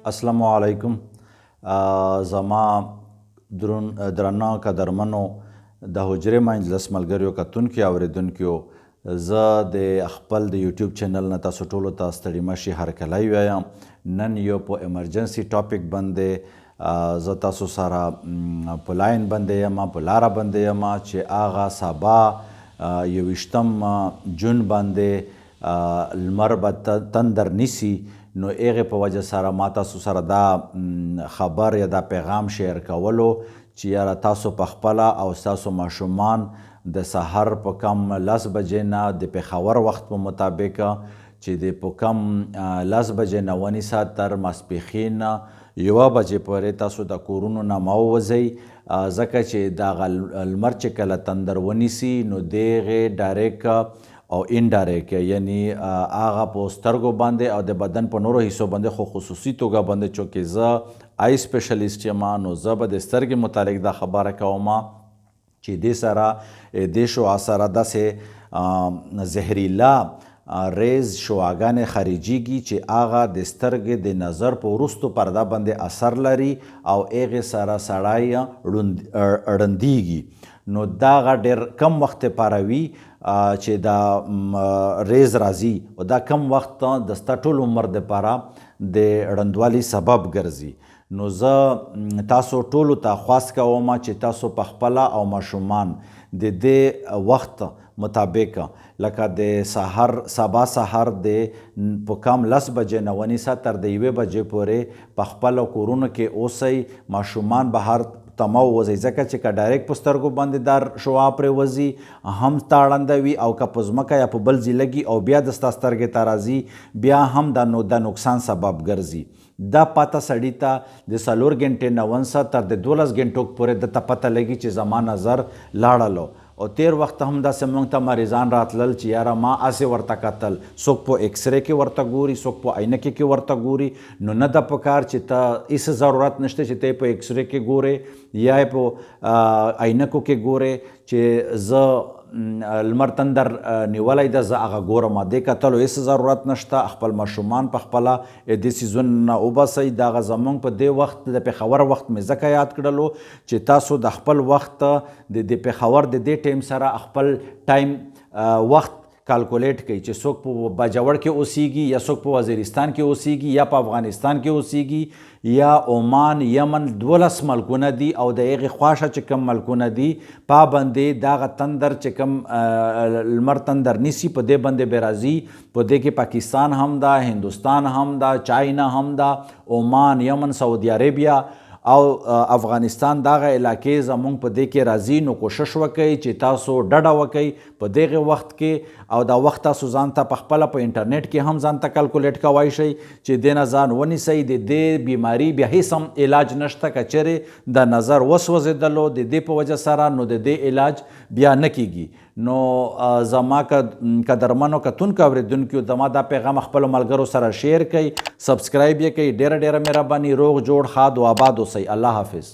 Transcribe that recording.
السلام علیکم زما درون درنو قدرمنو د حجرې مجلس ملګریو کتونکو اوریدونکو، زه د خپل د یوټیوب چینل نه تاسو ټولو ته ستړي مشي هرکلی وایم. نن یو په emergency topic باندې زه تاسو سره په line باندې یم، په لاره باندې یم چې هغه سبا 21 جون باندې لمر به تندر نیسي. نو هغې په وجه سره ما تاسو سره دا خبر یا دا پیغام share کولو چې یاره تاسو په خپله او ستاسو ماشومان د سحر په کم 10 بجې نه، د پېښور وخت په مطابق، چې د په کم 10 بجې نه ونیسه تر ماسپښین 1 بجې پورې تاسو د کورونو نه مه ووځئ، ځکه چې دغه لمر چې کله تندر ونیسي نو دغې direct او indirect، یعنی هغه په سترګو باندې او د بدن په نورو حصو باندې، خو خصوصي توګه باندې چونکې زه eye specialist یم نو زه به د سترګې متعلق دا خبره کوم چې دې سره، دې شعاع سره داسې زهریلا rays، شعاګانې خارجیږي چې هغه د سترګې د نظر په وروستو پرده باندې اثر لري او هغې سره سړی ړندیږي. نو دغه ډېر کم وخت لپاره وي چې دا rays راځي او دا کم وخت د ستا ټول عمر دپاره د ړندوالي سبب ګرځي. نو زه تاسو ټولو ته خواست کوم چې تاسو په خپله او ماشومان د دې وخت مطابق، لکه د سحر، سبا سحر د په کم 10 بجې نه ونیسه تر د 1 بجې پورې په خپلو کورونو کې اوسئ، ماشومان بهر ته مه ووځئ، ځکه چې که direct په سترګو باندې دا شعاع پرېوځي هم تا ړندوي او که په ځمکه یا په بل ځای لګي او بیا د ستا سترګې ته راځي بیا هم دا نو د نقصان سبب ګرځي. دا پته سړي ته د 4 ګنټې نه ونسه تر د 12 ګنټو پورې د ته پته لګي چې زما نظر لاړلو. او تیر وخت هم داسې مونږ ته مریضان راتلل چې یاره ما هسې ورته کتل، څوک په ایکسرې کې ورته ګوري، څوک په عینکې کې ورته ګوري. نو نه ده پکار چې ته، هیڅ ضرورت نشته چې ته په ایکسرې کې ګورې یا په عینکو کې ګورې چې زه لمر تندر نیولی ده، زه هغه ګورم. دې کتلو هیڅ ضرورت نشته. خپل ماشومان په خپله دې څیزونو نه وباسئ. دغه زمونږ په دې وخت، د پېښور وخت مې ځکه یاد کړلو چې تاسو د خپل وخت د پېښور د دې ټایم سره خپل ټایم وخت calculate کوي چې څوک په باجوړ کې اوسیږي یا څوک په وزیرستان کې اوسیږي یا په افغانستان کې اوسیږي یا عمان، یمن، 12 ملکونه دي او د هغې خواشه چې کوم ملکونه دي پابندې دغه تندر چې کوم لمر تندر نیسي په دې باندې به راځي. په دې کې پاکستان هم ده، هندوستان هم ده، چاینا هم ده، عمان، یمن، سعودي عربیا او افغانستان، دغه علاقې زمونږ په دې کې راځي. نو کوشش وکړئ چې تاسو ډډه وکړئ په دغه وخت کې او دا وخت تاسو ځان ته په خپله په انټرنیټ کې هم ځان ته calculate کوای شئ چې دې نه ځان ونیسئ. د دې بیماری بیا هیڅ هم علاج نشته. که چېرې د نظر وسوځېدلو د دې په وجه سره نو د دې علاج بیا نه کیږي. نو زما قدرمنو کتونکو اورېدونکو، زما دا پیغام خپلو ملګرو سره share کړئ، subscribe یې کړئ. ډېره ډېره مهرباني. روغ جوړ، ښاد او آباد اوسئ. الله حافظ.